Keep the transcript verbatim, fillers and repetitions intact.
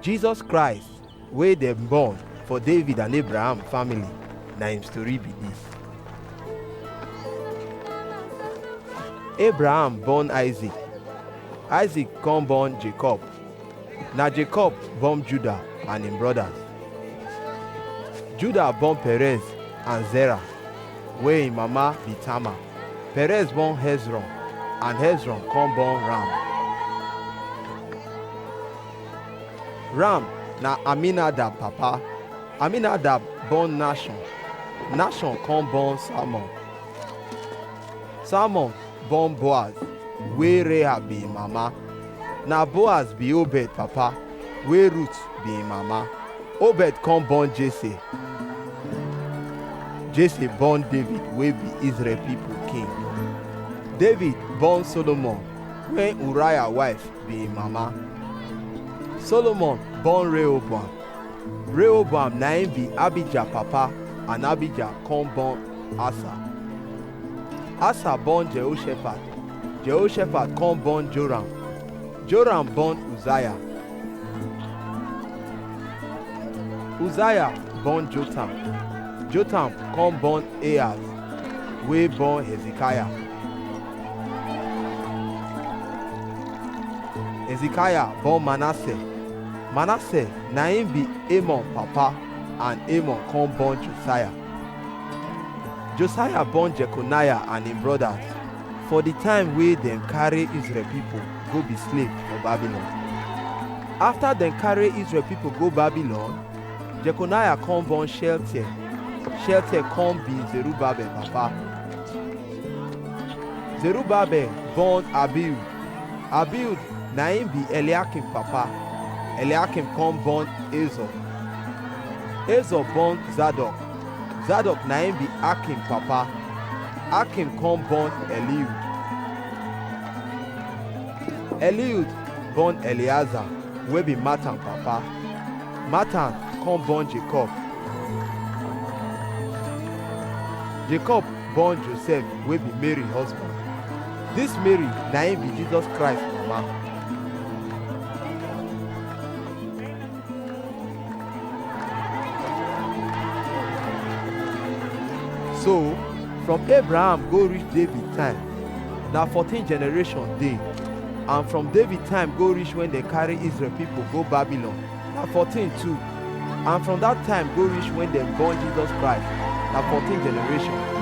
Jesus Christ wey dem born for David and Abraham family, na im story be this. Abraham born Isaac, Isaac come born Jacob, na Jacob born Judah and im brothers. Judah born Perez and Zerah, wey im mama be Tamar. Perez born Hezron, and Hezron come born Ram. Ram na Aminadab papa. Aminadab born Nahshon, Nahshon come born Salmon. Salmon born Boaz, wey Rahab be im mama. Na Boaz be Obed papa, wey Ruth be im mama. Obed come born Jesse. Jesse born David, wey be Israel people king. David born Solomon, wey Uriah wife be im mama. Solomon born Rehoboam. Rehoboam na im be Abijah papa, and Abijah come born Asa. Asa born Jehoshaphat. Jehoshaphat come born Joram. Joram born Uzziah. Uzziah born Jotham. Jotham come born Ahaz, wey born Hezekiah. Hezekiah born Manasseh. Manasseh na im be Amon papa, and Amon come born Josiah. Josiah born Jeconiah and im brothers for the time wey dem carry Israel people go be slave for Babylon. After dem carry Israel people go Babylon, Jeconiah come born Shealtiel. Shealtiel come be Zerubbabel papa. Zerubbabel born Abiud. Abiud na im be Eliakim papa. Eliakim come born Azor. Azor born Zadok. Zadok na im be Akim papa. Akim come born Eliud. Eliud born Eleazar, wey be Matthan papa. Matthan come born Jacob. Jacob born Joseph, wey be Mary husband. This Mary na im be Jesus Christ mama. So, from Abraham go reach David time, na fourteen generation dey, and from David time go reach when dem carry Israel people go Babylon, na fourteen too, and from that time go reach when dem born Jesus Christ, na fourteen generation.